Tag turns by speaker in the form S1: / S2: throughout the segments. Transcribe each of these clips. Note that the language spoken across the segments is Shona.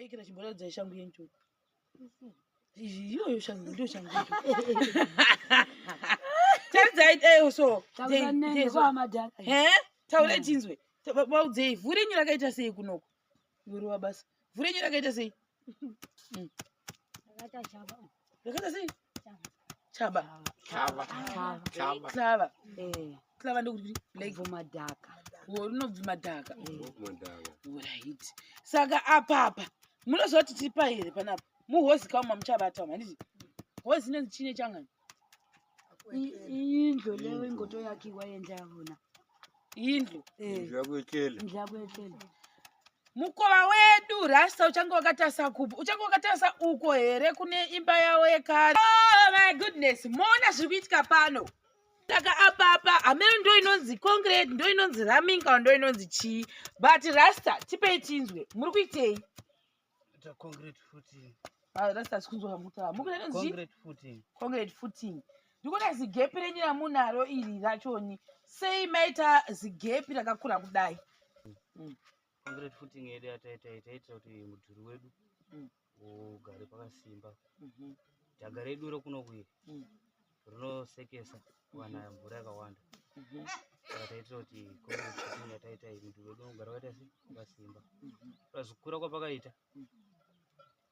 S1: Maikira chimboradzai shangu yenyu. Iyoyo shangu ndiyo shangu. Taridzai eh so. He? Taurai tinzwe. Vaudzei vhu renyu rakaita sei kunoko? Iwe basa. Vhu renyu rakaita sei? Rakaita sei? Chaba.
S2: Chaba. Chaba.
S1: Chaba.
S3: Eh.
S1: Klava ndokuti black
S3: madhaka.
S1: Rinobva madhaka.
S2: Madhaka.
S1: Right. Saka apapa munoziva kuti tiri pai here panapa? Muhozi kauma muchabata handiti? Hozi inonzi chine changani?
S3: Indlu leyo ingotoyakiwa yendla yavona.
S1: Indlu.
S2: Indlu yakwetshela.
S3: Indlu yakwetshela.
S1: Mukova wedu rasta uchange wakatarisa kupi? Uchange wakatarisa uko here kune imba yavo yekare? Oh my goodness, moona zviri kuitika pano. Saka apapa hameno ndo inonzi concrete, ndo inonzi ramming kana ndo inonzi chii. But rasta tipei tinzwe, muri kuitei?
S4: Ita concrete footing.
S1: Ah, rasta sikunzwa hamutaura. Muri kuita inonzi chii?
S4: Concrete footing.
S1: Concrete footing. Ndikuona zigepi renyu ramunaro iri rachoni. Sei maita zigepi rakakura kudai?
S4: Concrete footing yedu yataita taitira kuti mudhuri wedu ugare pakasimba. Dhaga redu rekunoku iri rinosekesa kuwana mvura yakawanda. Saka taitira kuti concrete footing yataita iyi mudhuri wedu unogara wakaita sei wakasimba. Pazvikura kwapakaita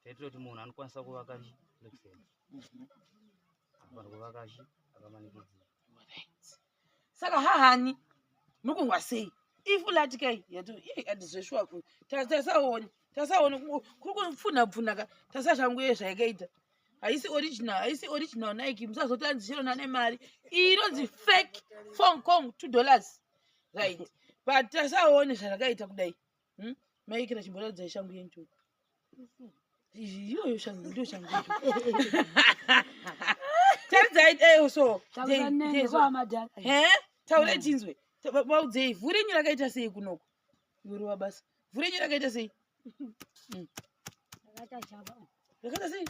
S4: taitira kuti munhu anokwanisa kuvaka chi flexible. Anofanira kuvaka chi akamanikidzira.
S1: Saka hahani muri kunzwa sei? Ifulati kai yato andizveshuwa tasaone tasaone kuri kupfunha pfunha ka tasashangu ye zvayakaita haisi original haisi original Nike musazoti anzi chero nane mari iyi inonzi fake Hong Kong $2 right but tasaone zvarakaita kudai. Maikira chimboradzai shangu yenyu. Iyoyo shangu ndiyo shangu. Taridzai eh so. He? Taurai tinzwe. Vaudzei vhu renyu rakaita sei kunoko? Iwe basa. Vhu renyu rakaita sei? Rakaita sei?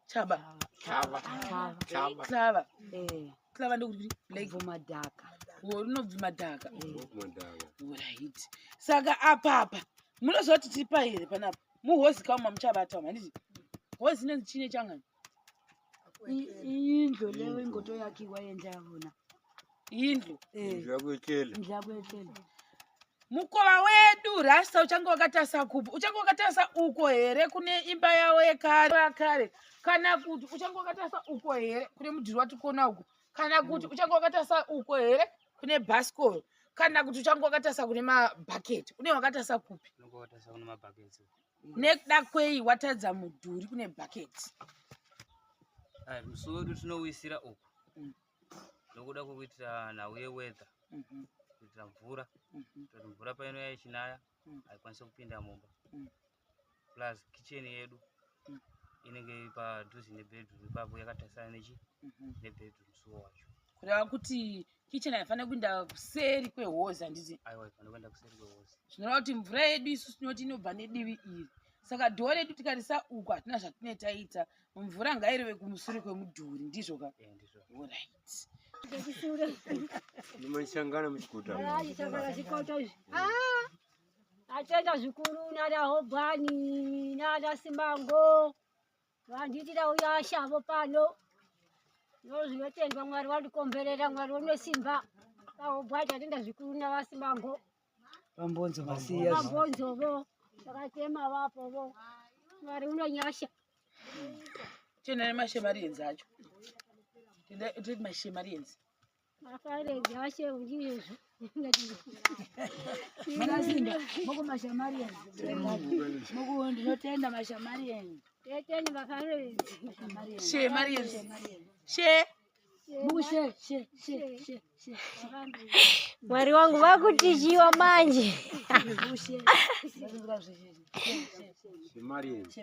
S1: Chaba.
S2: Chaba. Chaba.
S1: Klava.
S3: Eh.
S1: Klava ndokuti black
S3: madhaka.
S1: Rinobva madhaka.
S2: Madhaka.
S1: Right. Saka apapa munoziva kuti tiri pai here panapa? Muhozi kauma muchabata handiti? Hozi inonzi chine changani?
S3: Indlu leyo ingotoyakiwa yendla yavona.
S1: Indlu.
S2: Indlu yakwetshela.
S3: Indlu yakwetshela.
S1: Mukova wedu rasta uchange wakatarisa kupi? Uchange wakatarisa uko here kune imba yavo yekare? Kana kuti uchange wakatarisa uko here kune mudhuri watikuona uko? Kana kuti uchange wakatarisa uko here kune bhasikoro? Kana kuti uchange wakatarisa kune mabhaketi? Une wakatarisa kupi?
S4: Unenge wakatarisa kune mabhaketi.
S1: Nekuda kwei watadza mudhuri kune bhaketi?
S4: Musuwo wedu tinouisira uku nokuda kwekuitira nhau yeweather, kuitira mvura, kuti mvura painouya ichinaya haikwanisi kupinda mumba. Plus kitchen yedu inenge iri padhuze nebedroom ipapo, yakatarisana nechi nebedroom musuwo wacho.
S1: Kureva kuti kitchen haifaniri kuenda kuseri kwehozi handiti?
S4: Aiwa, haifaniri kuenda kuseri kwehozi.
S1: Zvinoreva kuti mvura yedu isusu tinoti inobva nedivi iri. Saka dhoo redu tikarisa uku hatina zvatine taita. Mvura ngairove kumusoro kwemudhuri, ndizvo ka?
S4: Ndizvo.
S1: Alright.
S2: Nimashangana muchikuta.
S5: Atenda zvikuru nana Hobhani nana Simango vandiitira uyashavo pano. Ndozvinotendwa Mwari wandikomberera, Mwari une simba. VaHobhani tatenda zvikuru navaSimango.
S3: Vambonzo vasiya.
S5: Vambonzovo vakatema vapovo. Mwari unonyasha.
S1: Tenda nemashemarienzi acho. Tenda toti mashemarienzi.
S5: Mafarenzi ashe ndizvo.
S3: Makasimba moko mashamarienzi. Moko ndinotenda mashamarienzi.
S5: Teteni mafarenzi.
S1: Shemarienzi. She.
S3: Muku she she she she she.
S5: Mwari wangu vakutishiwa manje.
S3: She.
S2: Shemarians.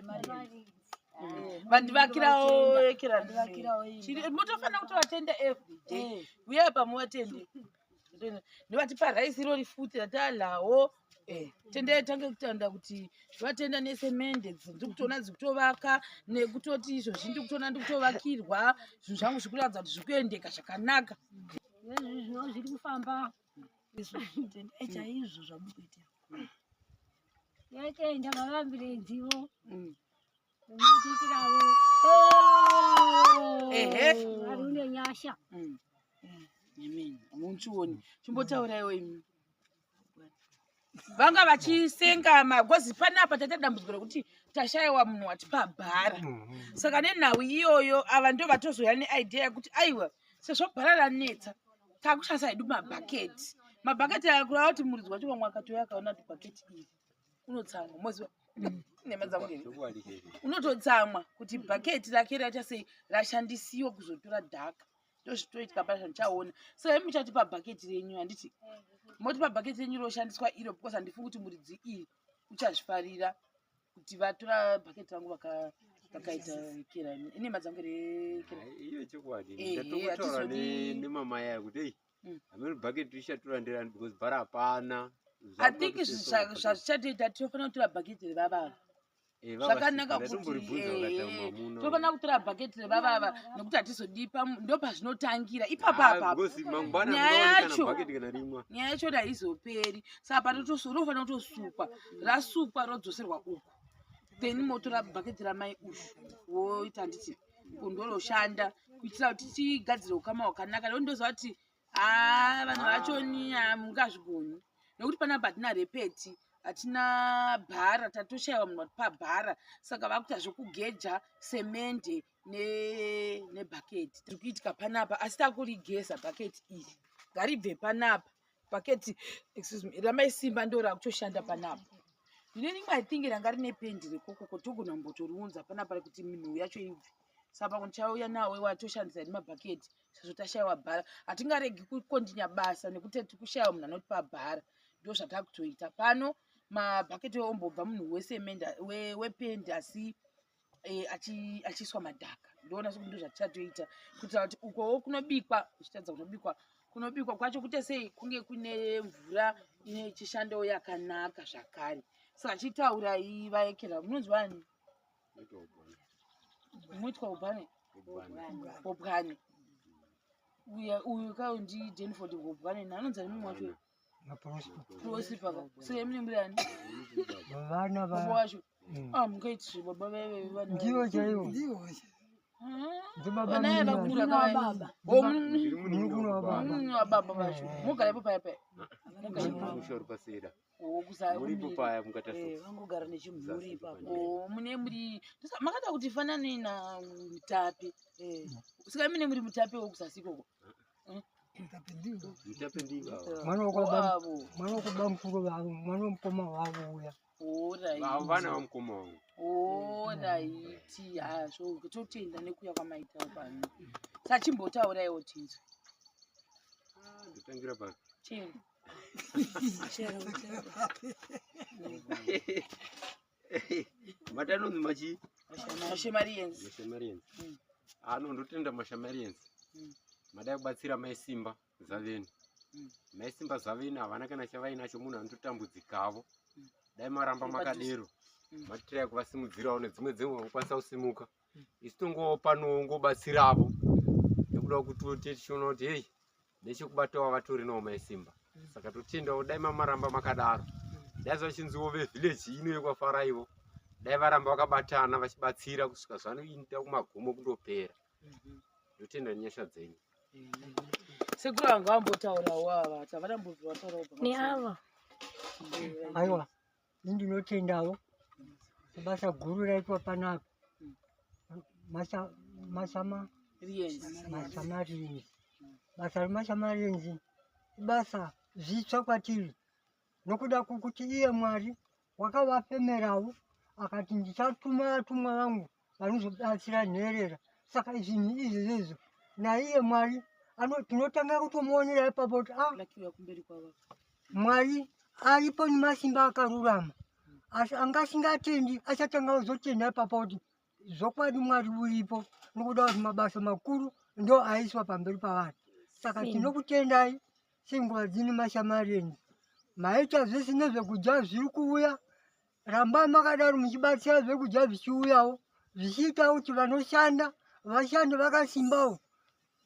S1: Vandivakirawo
S3: Vandivakirawo iyi.
S1: Mutofanira kutovatenda everyday. Uyai pamuvatende. Ndovatipa raisi irori futi ratalawo. Tendai tange kutanda kuti vatenda nesemende ndiri kutoona dzikutovaka nekutoti izvozvi ndiri kutoona ndikutovakirwa zvinhu zvangu zviri kuratidza kuti zviri kuendeka zvakanaka.
S5: Nezvi zviri kufamba.
S3: Tendai chaizvo zvamukuita.
S5: Ndinotenda mavambirenzivo
S1: Ehe.
S5: Mwari une nyasha.
S1: Amen. Hamuchioni. Chimbotauraiwo imi. Vanga vachisenga magozi panapa taita dambudziko rekuti tashayiwa munhu watipa bhara. Saka nenhau iyoyo ava ndo vatozouya neidea yekuti aiwa sezvo bhara ranetsa takushandisa hedu mabhaketi. Mabhaketi aya kureva kuti muridzi wacho vamwe akatouya akaona kuti bhaketi iri unotsamwa moziva nhema dzangu here?
S2: Chokwadi here.
S1: Unototsamwa kuti bhaketi rake raita sei rashandisiwa kuzotora dhaka. Ndozvitoitika pa zvandichaona. Saka imi muchatipa bhaketi renyu handiti? Motipa bhaketi renyu roshandiswa iro because handifungi kuti muridzi iyi uchazvifarira kuti vatora bhaketi rangu vakaita kera. Inema dzangu rekera.
S2: Hai, iyo chokwadi.
S1: Ehe,
S2: Ndatongotaura
S1: hatizodi-
S2: nemamai aya kuti ei hameno bhaketi richatora nderani because bhara hapana.
S1: I think zvazvichatoita tinofanira kutora bhaketi revavava. Zvakanaka kuti tofanira kutora bhaketi revavava nekuti hatizodi ndo pazvinotangira ipapa apapo.
S2: Mangwana
S1: Nyaya
S2: munoonekana
S1: yacho-
S2: bhaketi kana rimwa.
S1: Nyaya yacho haizoperi. Saka rinofanira kutosukwa, rasukwa rodzoserwa uku, then motora bhaketi ramai ushu woita handiti kundoroshanda kuitira kuti tigadzire ukama hwakanaka. Nekuti ndoziva kuti haa vanhu vachoni hamungazvigoni nekuti panapa hatina repeti, hatina bhara, tatoshayiwa munhu watipa bhara. Saka vakuita zvekugeja semende nebhaketi tiri kuitika panapa, asi takurigeza bhaketi iri ngaribve panapa. Bhaketi, excuse me, ramaisimba ndo rakutoshanda panapa. Ndine rimwe I think ranga rine pendi rekokoko, togona kumbotoriunza panapa kuti minhuwi yacho ibve. Saka pamwe tichauya nawo watoshandisa iri mabhaketi sezvo tashayiwa bhara. Hatingaregi kukontinya basa nekuti tiri kushayiwa munhu anotipa bhara. Ndo zvatakutoita pano. Mabhaketi ombobva munhu wesemende wependi asi achiiswa madhaka. Ndoona sekuti ndo zvatichatoita kuitira kuti ukowo kunobikwa zvichitadza kunobikwa kunobikwa kwacho kuite sei kunge kune mvura ine chishandowo yakanaka zvakare. Saka chitaurai vaekera munonzi vani? Muitwa ubhane? Hobwane. Uyu ka ndi Denford Hobwane anonzi ani mumwe wacho? Prosper ka. So yemune muri ani?
S6: Vana
S1: Baba
S6: va
S1: wacho. Ah, mungaiti baba veve vana.
S6: Ndivo chaivo. Ndibaba.
S1: Vana ava
S6: Munini.
S1: vakura ka
S3: Baba.
S1: Oh,
S6: Munukuna wababa.
S1: munini wababa vacho. Mugara ipo paya paya. Mugara ipo.
S2: Musha pasera.
S1: Oh, kusa
S2: Muripo
S1: kumiri.
S2: paya mukatarisa.
S3: Vangogara nechimhuri ipapo.
S1: Oh, mune muri makada kuti fanane na Mutape. Saka mune muri Mutape wokusasi ikoko.
S2: Mutape ndivo.
S6: Mwana wakwaba
S1: Avo.
S6: mwana wakwaba mukuru vavo, mwana wamukoma wavo uya.
S1: Alright.
S2: Avo vana vamukoma wangu.
S1: Alright, hazvo totenda nekuuya kwamaita pano. Sachimbotauraiwo tinzwe.
S2: Ndotangira papi?
S1: Chero.
S2: Mati anonzi machi?
S1: Mashamarians.
S2: Mashamarians. Ano ndotenda mashamarians. Madai kubatsira mai Simba Zaveni. Mai Simba Zaveni havana kana chavainacho, munhu anototambudzikavo. Dai maramba
S1: Iri padhuze.
S2: makadero. Matirai kuvasimudzirawo nedzimwe dzimwe vanokwanisa kusimuka. Isu tongovawo panowo ngobatsiravo. Nekuda kwekuti tichiona kuti hei nechekubatawo vatorinawo mai Simba. Saka totendawo dai mamaramba makadaro. Dai zvachinziwo vevhileji ino yekwafaraiwo. Dai varamba vakabatana vachibatsira kusvika zvanoita kumagumo kundopera. Ndotenda nyasha dzenyu.
S1: Sekuru vanga vambotaurawo ava, havana mbobva vataurawo.
S5: Neava.
S6: Aiwa, ini ndinotendawo basa guru raitwa panapa. Masama
S1: Rienzi.
S6: Mashamarienzi. Basa remashamarienzi ibasa zvitsva kwatiri nokuda kwokuti iye Mwari wakavafemerawo akati ndichatuma vatumwa vangu vanozobatsira nherera. Saka zvinhu izvozvo naiye Mwari tinotanga kutomuonera ipapo kuti
S1: Lakiwa kumberi kwavo.
S6: Mwari aripo nemasimba akarurama, asi anga asingatendi achatanga kuzotenda ipapo kuti zvokwadi Mwari uripo, nokuda kuti mabasa makuru ndo aiswa pamberi pavanhu. Saka tinokutendai senguva dzino mashamarienzi, maita zvese nezvekudya zviri kuuya. Rambai makadaro muchibatsira zvekudya zvichiuyawo, zvichiita kuti vanoshanda vashande vakasimbawo,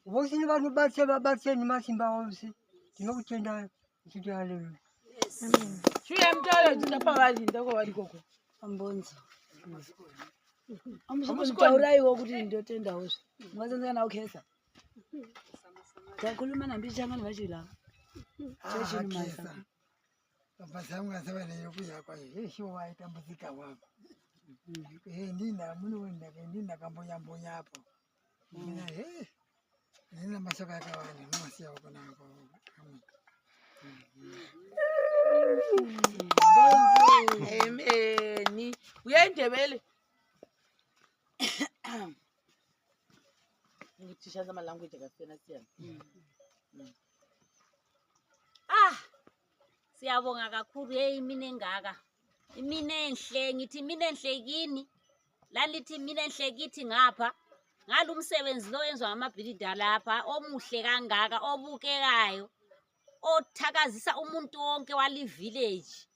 S6: vose nevanobatsira vabatsire nemasimba ose. Tinokutendai tichiti haleluya.
S1: Chiuya mutaure kuti ndapavari ndakwavari ikoko.
S3: Ambonzo. Amusikotauraiwo kuti ndotendawo zve. Ungasenza kana ukhesa. Takhuluma nambichangani vachila. Chechini masa.
S6: Mabasa angu asava neyokuya kwayo yeshe waitambudzika wako. Ndina munoenda ndina kambonya apo. Ndina he ndina mashoko akawanda nomasiya wako nako.
S1: Amen. Uyai Ndebele. Tishandisa malanguage akasiyana siyana.
S5: Ah, siyabonga kakhulu. Hey, imini engaka, imini enhle, ngithi imini enhle kini, lalithi imini enhle kithi ngapha ngalo umsebenzi lo wenziwa ngamabhilida lapha, omuhle kangaka, obukekayo, othakazisa umuntu wonke wali village.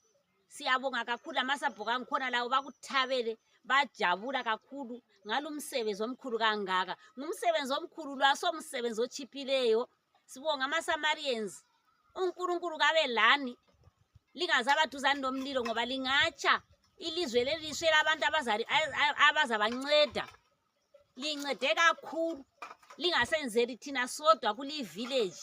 S5: Siyabonga kakhulu. Amasabhuku angikhona lawo bakuthabele, bajabula kakhulu ngalo umsebenzi omkhulu kangaka. Ngumsebenzi omkhulu lo, asomsebenzi ochiphileyo. Sibonga ama-Samarians. UNkulunkulu kabe lani, lingaze abaduzane nomlilo ngoba lingatsha ilizwe leli liswela abantu abazabanceda. Lincede kakhulu, lingasenzeli thina sodwa kuli village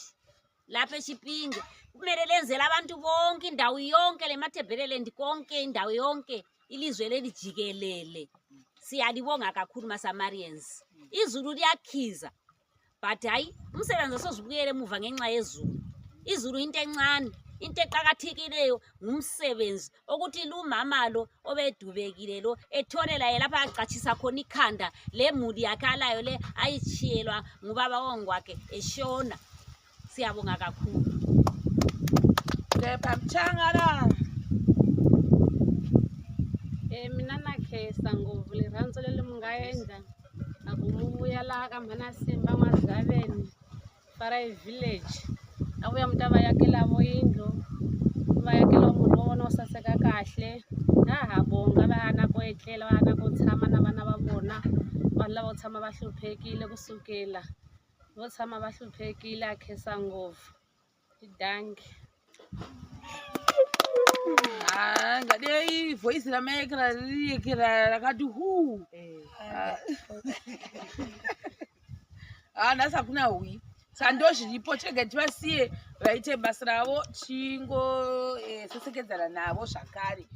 S5: lapha eChipinge. Kumele lenzele abantu bonke, indawo yonke leMatabeleland konke, indawo yonke, ilizwe leli jikelele. Siyalibonga kakhulu maSamarians. Izulu liyakhiza, but hayi, umsebenzi asozibuyele emuva ngenxa yezulu. Izulu into encane, into eqakathekileyo ngumsebenzi okuthi lumama lo obedubekile lo ethole laye lapha acatshisa khona ikhanda lemuli yakhe alayo le ayitshiyelwa ngubaba wongwakhe eshona. Siyabonga kakhulu.
S1: Kepha mchangala.
S7: Mina na khensa ngopfu rirhandzu leri mi nga endla a ku mu vuya laha ka mhana Simba N'wadzaveni Farai village, a vuya mi ta va yakela vo yindlu, va yakela murhi wa vona wo saseka kahle. Ha ha bonga va na ko etlela, va na ko tshama na vana va vona. Vanhu lava vo tshama va hluphekile kusukela vo tshama va hluphekile. A khensa ngopfu, dankie.
S1: Ah, ngadei voice ramaekera ririekera rakati hu. Ah, nhasi hakuna hui, saka ndo zviripo. Chirega tivasiye vaite basa ravo, chingo sesekedzana navo zvakare.